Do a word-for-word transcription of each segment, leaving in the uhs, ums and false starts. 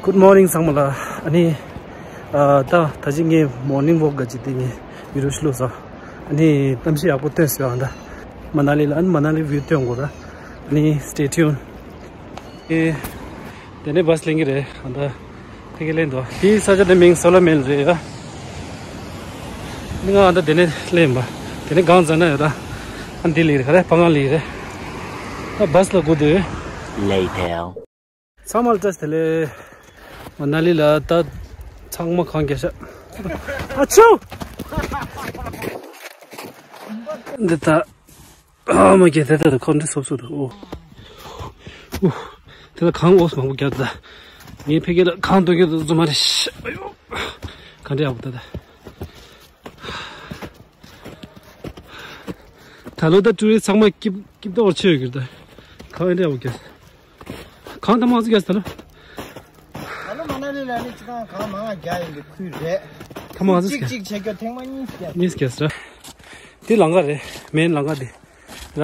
Good morning ཚང་མ་ལ། ཨ་ནི། ཨ་ད་ད་ཅི་ངས་མོར་ནིང་ཝོག་ག་ཅིག་དེ་ངས་བི་ཌི་ཡོ་ཞིག་བླུགས་སོང་། ཨ་ནི་གཏམ་བཤད་ཡག་པོ་བཏོན་སོང་ཨ་ད། མ་ན་ལི་ལ་ཨ་ནི་མ་ན་ལི་བིའུ་བཏོན་དགོས་ར། ཨ་ནི་stay tuned. ཨེ། དེ་ནས་བྷ་སི་ལེན་གི་རེད་ཨ་ད། ཕ་གིར་ལེན་འདུག་དེའི་ས་ཆ་དེ་མིང་སོ་ལ་མེལ་རེད་ཡ། ནི་ང་ཨ་ད་དེ་ནས་ལེན་པ། དེ་ནས་གང་ཙམ་ན་ཡོད་ད། ཨ་འདི་ལི་རེད་ག་རེ་ཕ་གང་ལི་རེད། ཨ་བྷ་སི་ལ་སྒུག་འདུག Later. ཚང་མ་ལ་བཀྲ་ཤིས་བདེ་ལེགས། མ་ན་ལི་ལ་ད་ཚང་མ་གངས་རྒྱག་ཤག་ཨ་ཆུ། འདི་ད། ཨ་མ་གི་དེ་ད་ད་ཁོ་འདྲ་སོབ་སོབ་ད་ཨོ། ཨུ། དེ་ད་གངས་འོག་མང་པོ་རྒྱག་ད། ངའི་ཕ་གི་ལ་གངས་སྟོན་གི་འདུག་རྫུན་མ་རེད་ཤག་ཨ་ཡོ། ག་འདྲ་ཡག་པོ་ད་ད། ད་ལོ་ད་ཀྲུ་རི་ཚང་མ་སྐྱིབ་སྐྱིབ་ཏོག་ཆེ་ཡོད་ཀྱི་རེད་ད། གང་ཡིན་འདྲ་ཡག་པོ་རྒྱག་གང་ད་མང་ཚོ་རྒྱག་ད་ལོ། ད་ལོ་མ་ན་ལི་ལ་ནི་ཅི་གང་གང་མང་ང་རྒྱག་ཡིན་གྱི་ཁུལ་རེད། ད་མང་ཚོ་གཅིག་རྒྱག་གཅིག་བྱེད་རྒྱུ་ཐེངས་མ་གཉིས་རྒྱག་གཉིས་རྒྱག་ཟེར། འདི་ལམ་ཁ་རེད་མེན་ལམ་ཁ་འདི། ར།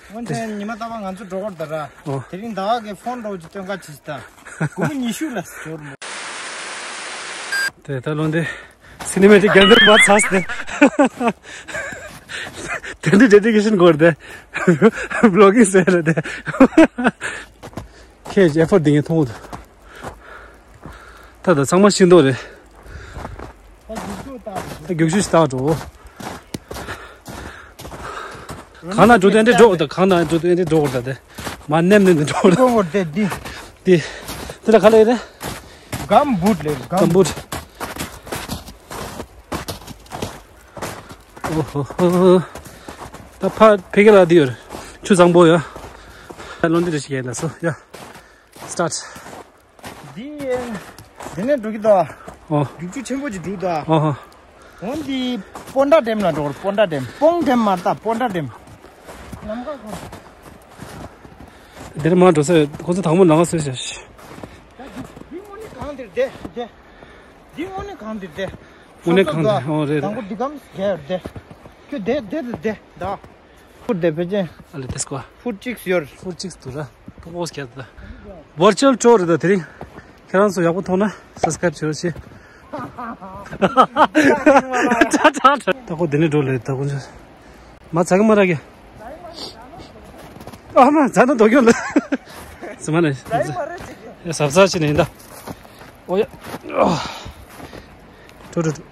སྔོན་ཆད་ཉི་མ་རྟག་པར་ང་ཚོ་འགྲོ་གི་རེད་ད་ར། ཨོ། དེ་རིང་ཟླ་བ་གི་ཕོན་འདྲ་བོ་ཅིག་སྟོན་ག་བྱེད་ད། དགུང་ལོ་ཉི་ཤུ་ལ་འབྱོར་མོད། དེ་ད་ལོ་འདི་སི་ནི་མེ་ཊིག་རྒྱན་ལྡན་མ་ཚར་སྟེ། དེ་འདྲའི་ཌེ་ཌི་ཀེ་ཤན་དགོས་རེད་དེ། བི་ལོག་གིང་ཟེར་རེད་དེ། ཁྱེད་ཀྱི་ཨེ་ཕོར་ཊི་འདི་ངས་མཐོང་གི་འདུག་ད་ད་ཚང་མ་ཤེས་མདོག་རེད། ད་རྒྱུག་ཤུགས་ཞིག་བཏང་འགྲོ། གང་ན་འགྲོ་དུས་འདི་འགྲོ་ད་གང་ན་འགྲོ་དུས་འདི་འགྲོ་ད་དེ། མ་ནེམ་ནེམ་འགྲོ་ད། ཀོང་གོར་དེ་འདི། འདི། འདི་ལ་ག་ལ་ཡིན་རེད། གམ་བུད་ལེ་གམ་བུད། ཨོ་ཧོ་ཧོ། ད་ཕ་ཕ་གི་ལ་འདི་ཡོད་རེད། ཆུ་བཟང་པོ་ཡ། ད་ལོ་འདི་རེ་ཞིག་ཡིན་ལ་སོ་ཡ། སི་ཊར་ཊི། འདི་ཡིན། འདི་ནས་འགྲོ་གི་འདུག་ཨོ། རྒྱུག་ཆུ་ཆེན་པོ་ཅིག་འགྲོ་གི་འདུག་ཨོ་ཧོ། འོན་ཏེ་སྤོན་ཊ་ཌེམ་ལ་འགྲོ་དགོས། སྤོན་ཊ་ཌེམ། སྤོང་ཌེམ་མ་རེད་ད་སྤོན་ཊ་ཌེམ། ལམ་ཁ་ཁོ། འདིར་མ་འགྲོ་ས་ཁོ་ཚོ་དང་པོ་ནང་སོས་ཤག་ད་འདི་འདི་དངོས་གནས་གངས་འདིར་བསྡད་བསྡད། འདི་དངོས་གནས་གངས་འདིར་བསྡད། དངོས་གནས་གངས་འདིར་ཨོ་རེད་རེད། དང་པོ་འདི་གམ་བསྡད་བསྡད། ཁྱོད་བསྡད་བསྡད་དུ་བསྡད་ད། ཕུར་དེ་ཕལ་ཆེར། ཨ་ལེ་དེ་སྐོར། ཕུར་གཅིག་ཡོད། ཕུར་གཅིག་ཏུ་ར། ཕུར་ཕོགས་ཁྱད་ད། བར་ཅུ་ཨལ་ཊོར་རེད་ད་དེ་རིང་། ཁྱེད་རང་ཚོ་ཡག་པོ་མཐོང་ན་སབ་སི་ཀ་རེབ་བྱེད་རོགས་བྱེད། ད་ཁོ་དེ་ནས་འགྲོ་ལེ་ད་ཁོ་ཚོ། མ་ཚ་གི་མ་ར་གི། ཨ་མ་ཚ་ན་དོ་ཀྱོ་ལ། ཚ་མ་ནས། ཡ་ཟབ་ཟབ་བྱེད་ནས་ཡིན་ད། ཨོ་ཡ། འགྲོ་འགྲོ་འགྲོ།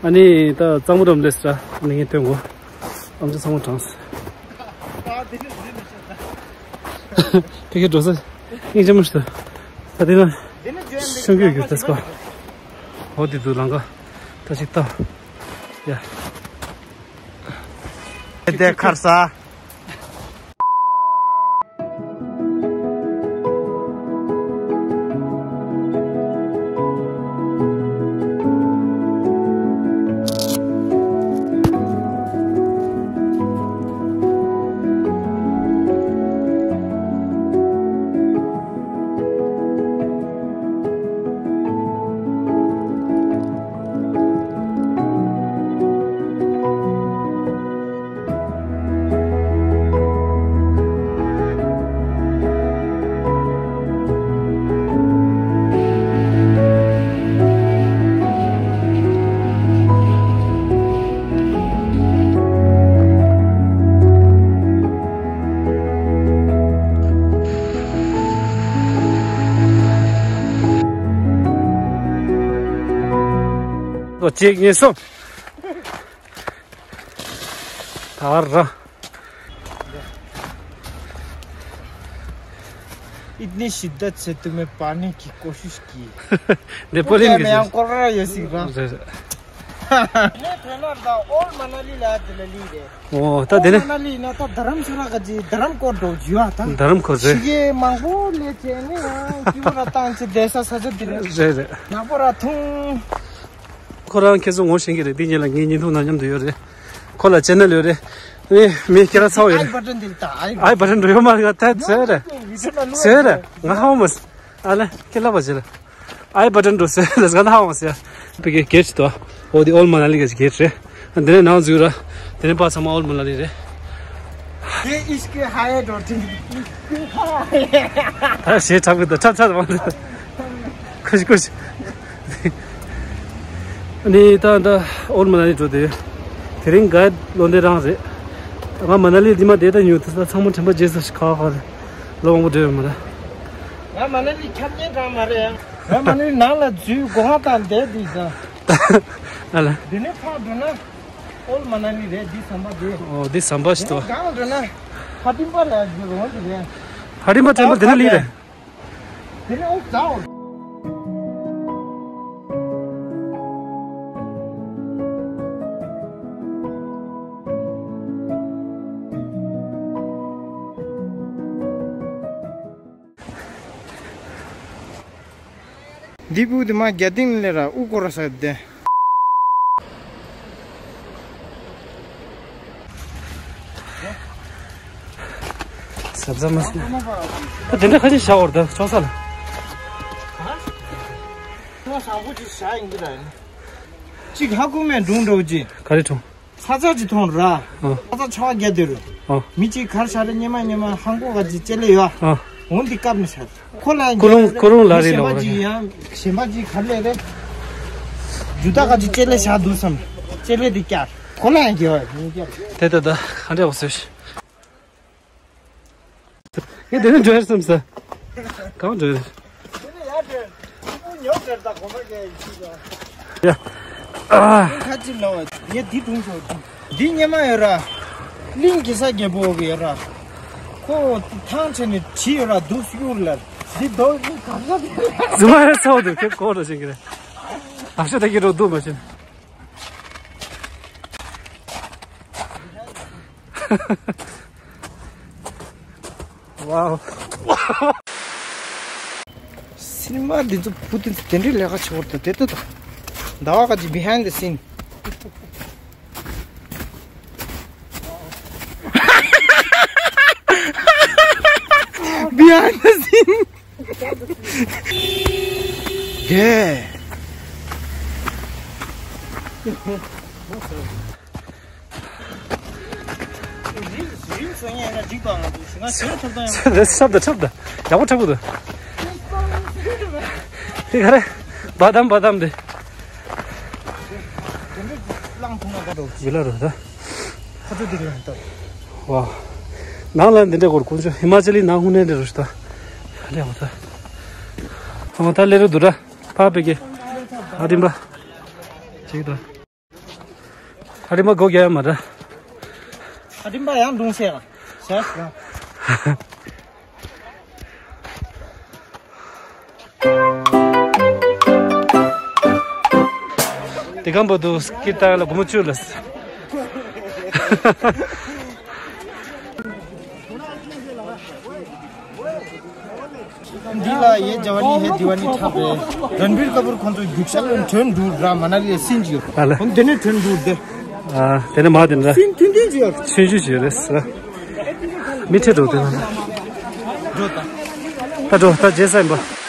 ཨ་ནི་ད་གཙང་པོ་འགྲམ་སླེབས་ས། ཨ་ནི་ངས་སྟོན་གོ། ཨམ་ཅོག་ཚང་མ་དྲངས། ཕ་གི་འགྲོ་ས། སྙིང་རྗེ་མོ་ཞིག་ད། ད་དེ་ན་ཤོང་གི་ཡོད་ད་སྐོར། འོ་དེ་དུ་ལང་ཀ་ད་ཅིག་ལྟ། ཡ། དེ་ཁར་ས། གཅིག་གཉིས་གསུམ། ད་ར། इतनी शिद्दत से तुम्हें पाने की कोशिश की। འདི་པོ་རིན་གི། मैं कोरा ये सीख रहा। རེད་རེད། ནས་ཐོན་ན་ད་ཨོལ་མ་ན་ལི་ལ་དེ་ལ་ལི་རེད། ཨོ་ད་དེ་ནས། ཨོལ་མ་ན་ལི་ན་ད་རྡ་རམ་ས་ལ་ག་ཅི་རྡ་རམ་ཀོར་འགྲོ་རྒྱུ་ཨ་ད། རྡ་རམ་ཀོར་རེད། ཕྱི་རྒྱལ་མང་པོ་ལས་བྱས་ནས་ཡང་སྐྱིད་པོ་ར་བཏང་ཅི་བསྡད་ས་ས་ཆ་དེ་རེད། རེད་རེད། ནག་པོ་ར་འཐུང་། ཁོ་རང་ཁྱེད་ཚོ་ངོ་ཤེས་ཀྱི་རེད། དེ་ཉིན་ལ་ངའི་བརྙན་ཐུང་ནང་མཉམ་དུ་ཡོད་རེད། ཁོ་ལ་ཅེ་ནལ་ཡོད་རེད། ཨེ་མི་ཁྱེད་རང་ཚ་བོ་ཡོད་རེད། ཨའི་བ་ཊན་དེ་ལ་ད་ཨའི་བ་ཊན་འགྲོ་ཡོད་མ་རེད་ད་ཚེ་རེད། ཚེ་རེད་ང་ཧ་མ་ཨ་ལེ་ཁྱེད་ལབ་པ་ཟེར། ཨའི་བ་ཊན་འགྲོ་ཟེར་ལ་ཟ་ན་ཧ་ཝང་ཟེར། པི་ཀེ་གེ་ཊི་ཅི་དོ། འོ་དེ་ཨོལ་མ་ན་ལི་གི་གེ་ཊི་རེད། དེ་ནས་ནང་འཛུལ་ར། དེ་ནས་པ་ཚང་མ་ཨོལ་མ་ན་ལི་རེད། དེ་ཨིཤ་ཀི་ཧའེ་ཌོ་ཊིང་། ད་ཞེ་ཁྲབ་གི་ད་ཁྲབ་ཁྲབ་མ་འདུག་ཁུ་ཤི་ཁུ་ཤི། ནི་ད་ད་ཨོལ་མ་ན་ལི་འགྲོ་དེ། དེ་རིང་ག་བློ་འདྲེ་རང་རེད། ང་མ་ན་ལི་འདི་མ་བསྡད་ད་ཉུ་ད་ཚང་མ་དྲན་པ་རྗེས་སུ་ཁ་ཁ་རེད། ལོ་མང་པོ་འགྲོ་ཡོད་མ་རེད། ང་མ་ན་ལི་ཁྱབ་ཉན་གང་མ་རེད། ང་མ་ན་ལི་ནང་ལ་འཛུལ་སྒོ་ང་དང་བསྡད་དུས་ཙང་། ཨ་ལ། འདི་ནས་ཕར་འགྲོ་ན། ཨོལ་མ་ན་ལི་རེད་འདི་ཟམ་པ་དེ། ཨོ་འདི་ཟམ་པ་ཞིག་འདི་ནས་ཏོ། གང་འགྲོ་ན། ཧ་ཏིང་པ་ལ་འགྲོ་འོང་གི་རེད། ཧ་ཏིང་པ་ཊེམ་པལ་དེ་ནས་ལི་རེད། དེ་ནས་ཨོ་ཙའོ། འདི་བུ་དེ་མ་རྒྱ་ཏིང་ལས་ར་དབུ་སྐོར་ས་དེ། ཟབ་ཟབ་མ་ཤེས། ད་དེ་འདྲ་ཁ་ཅིག་བཞག་འོར་ད་ཆོག་ས་ལ། ཁོ་བཟང་པོ་ཅིག་བཞག་ཡིན་གྱི་ར། ཅིག་ཧ་གོ་མེད་འབྲུང་འགྲོ་ཅི། ག་རེ་འབྲུང་། ས་ཆ་ཅིག་མཐོང་ར། ཨ། ས་ཆ་ཆ་བ་བརྒྱད་དེ་རུ། ཨ། མི་གཅིག་གར་ཤར་རེ་སྙེ་མ་སྙེ་མ་ཧང་གོ་ག་ཅིག་ཅེ་ལེ་ཡོད། ཨ། འོན་ཏེ་བཀབ་ནས་ཤར། ཁོ་ལ་ཀུ་རུང་ཀུ་རུང་ལ་རེ་ལོ་གཞན་པ་ར་ཅིག་ཡང་གཞན་པ་ཅིག་གར་ལས་རེ། ཇུ་ཏ་ག་ཅིག་ཅེ་ལེ་ཤར་འདུག་བསམ། ཅེ་ལེ་དེ་བསྐྱར། ཁོ་ལ་ཡང་རྒྱལ་བ་ཡིན་བསྐྱར། དེ་ལྟ་ད་ག་འདྲ་བ་ཟེར། ངས་དེ་ནས་འགྲོ་ཡར་སེམས་ས། གང་འགྲོ་ཡར། ཡ། ཁ་ཅིག་ལ་བ་ངས་འདི་དྲུང་ཆོག་འདི་སྙེ་མ་ཡོད་ར། གླིང་གེ་སར་རྒྱལ་པོ་གི་ཡོད་ར། ཁོ་ཐང་ཆད་ནས་བྲིས་ཡོད་ར་འདུག་སྐྱུར་ལ། འདི་རྡོ་ནི་གང་ས་དེ། རྫུན་མ་ཡོད་ཚོགས་འདུག་ཁྱེད་ཀོ་ར་ཞིག་གི་རེད། བདག་ཤ་ད་ཀྱི་རོ་འདུག་མ་བྱིན། Wow. སིནི་མ་འདི་ཚོ་བུ་དེ་ཚོ་དེ་འདྲའི་ལས་ཀ་བྱེད་བར་དུ་དེ་ལྟ་དང་། ཟླ་བ་ཁ་ཅིག་behind the scene. Behind the scene. Yeah. ཁྲབ་ད་ཁྲབ་ད། ཡག་པོ་ཁྲབ་པོ་འདུག་དེ་ག་རེ། བ་དམ་བ་དམ་དེ། ཡིད་ལ་རུ་ད། ཁ་ཚོད་དེ་རེད་ད། ཝ། ནང་ལ་འདི་འདྲ་གོར་ཀུན་ཆོ་ཧི་མ་ཅལ་ལི་ནང་ཧུན་ནེ་འདྲ་རུ་ཤ་ད། ཧ་ལས་འོ་ད། ཧ་མ་ད་ལེ་རུ་དུ་ར། ཕ་པེ་ཀེ། ཨ་རིམ་པ། ཅིག་ད། ཨ་རིམ་པ་སྒོ་རྒྱག་ཡ་མ་ར། ཨ་རིམ་པ་ཡང་འདུང་སེ་ཡ། ཤ་ཤ། དེ་གམ་པོ་དུ་སྐྱིད་ཏང་ལ་སྒོར་མོ་བཅུ་ལ། འདི་ལ་ཡེ་ཇ་ཝ་ནི་ཧེ་དི་ཝ་ནི་འཁྲབ་པས་རན་བིར་ཀ་པུར་ཁོང་ཚོ་རྒྱུག་ཤར་ལ་ཐོན་འགྲོ་ར་མ་ན་ལི་ལ་སིན་ཅིག་ཡོད། ཨ་ལ། ཧོན་དེ་ནས་ཐོན་འགྲོ་དེ། ཨ་དེ་ནས་མ་དེ་འདྲ། སིན་ཐུན་ཐུན་ཅིག་ཡོད། ཆུང་ཆུང་ཞིག་ཡོད་རེད་ཟེར། མི་ཁྲེ་འགྲོ་དེ་ན། འགྲོ་ད། ད་འགྲོ་ད་རྗེས་ས་ཡིན་པ།